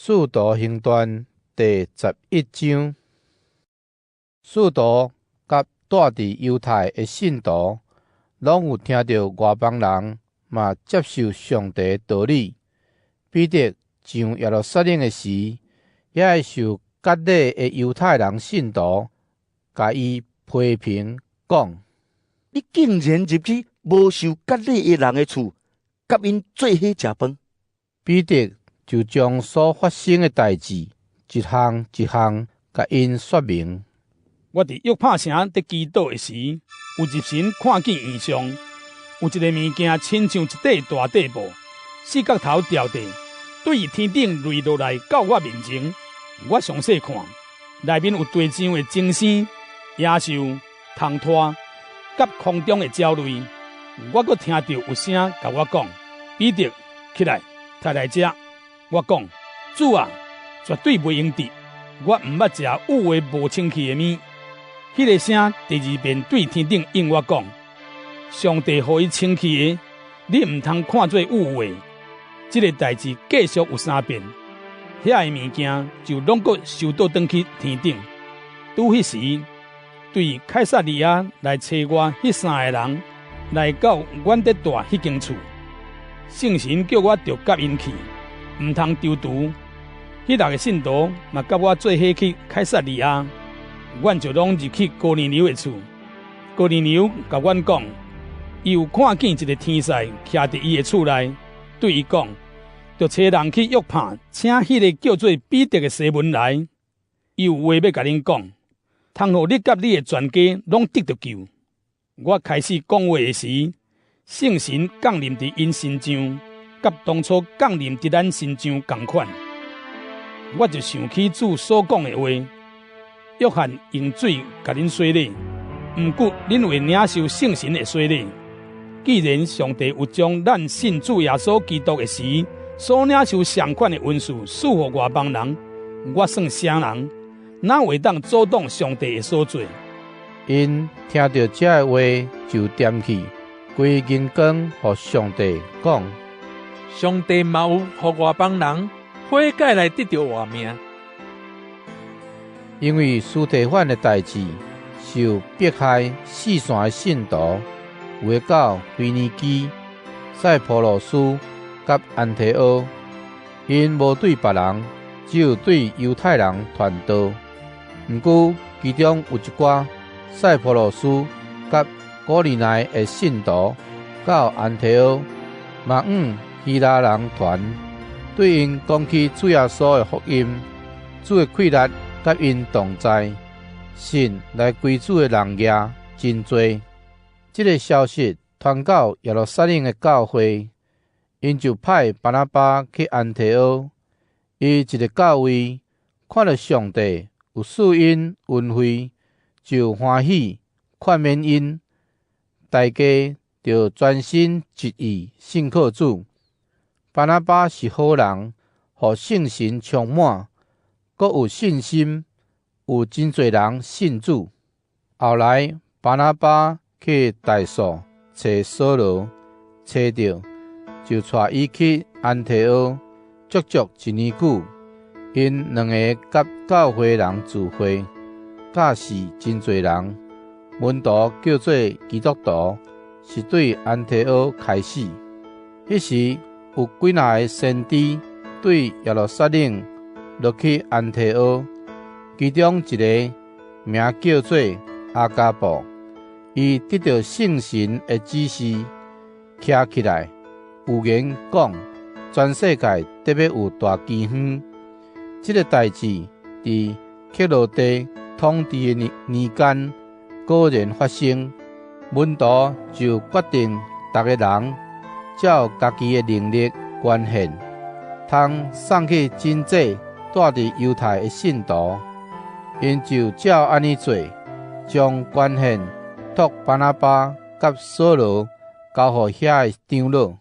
使徒行傳第11章，使徒佮蹛佇猶太的信徒，攏有聽著外邦人嘛接受上帝的道理。彼得上耶路撒冷的時，遐个受割禮的猶太人信徒，共伊批評講：你竟然入去無受割禮的人的厝，佮𪜶做伙食飯。彼得就將所發生的代誌，一項一項共𪜶說明。我佇約帕城佇祈禱的時，有入神看見異象，有一个物件親像一塊大塊布，四角頭趒地，對天頂墜落來到我面前。我詳細看，內面有地上的精牲、野獸、蟲豸，佮空中的鳥類。我閣聽著有聲共我講：彼得，起來，刣來食。我講：主啊，絕對袂用得，我毋捌食有穢無清氣的物。彼个聲第二遍對天頂應我講：上帝予伊清氣的，你毋通看做有穢。這个代誌繼續有三遍，遐个物件就攏閣收倒轉去天頂。拄彼時，對凱撒利亞來揣我彼三个人來到阮佇蹛彼間厝，聖神叫我著佮𪜶去，毋通躊躇。彼六个信徒嘛佮我做伙去凱撒利亞，阮就攏入去哥尼流的厝。哥尼流共阮講，伊有看見一个天使徛佇伊的厝內，對伊講，著差人去約帕，請彼个叫做彼得的西門來，伊有話欲共恁講，通予你佮你的全家攏得著救。我開始講話的時，聖神降臨佇𪜶身上，佮當初降臨佇咱身上仝款。我就想起主所講的話：約翰用水共恁洗禮，毋過恁會領受聖神的洗禮。既然上帝有將咱信主耶穌基督的時所領受相款的恩賜賜予外邦人，我算啥人？哪會當阻擋上帝的所做？𪜶聽著這个話，就踮起，歸榮光予上帝，講：上帝嘛有予外邦人悔改來得著活命。因為司提反的代誌，受迫害四散的信徒，有的到腓尼基、塞浦路斯佮安提阿，𪜶無對別人，只有對猶太人傳道。毋過其中有一寡塞浦路斯佮古利奈的信徒到安提阿，嘛向希臘人傳，對𪜶講起主耶穌的福音，主的氣力佮𪜶同在，信來歸主的人也真濟。這个消息傳到耶路撒冷的教會，𪜶就派巴拿巴去安提阿。伊一入到位，看著上帝有賜𪜶恩惠，就歡喜勸勉𪜶，大家就專心一意信靠主。巴拿巴是好人，予聖神充滿，閣有信心，有真濟人信主。後來巴拿巴去大數揣掃羅，揣著就帶伊去安提阿，足足一年久。𪜶兩个佮教會人聚會，教示真濟人。門徒叫做基督徒，是對安提阿開始。彼時有幾若个先知對耶路撒冷落去安提阿，其中一个名叫做亞加布，伊得著聖神的指示，徛起來預言講，全世界得欲有大饑荒。這个代誌佇克羅地統治的年年間果然發生。門徒就決定，逐个人照家己的能力捐獻，通送去賑濟蹛佇猶太的信徒。𪜶就照按呢做，將捐獻託巴拿巴佮掃羅交予遐个長老。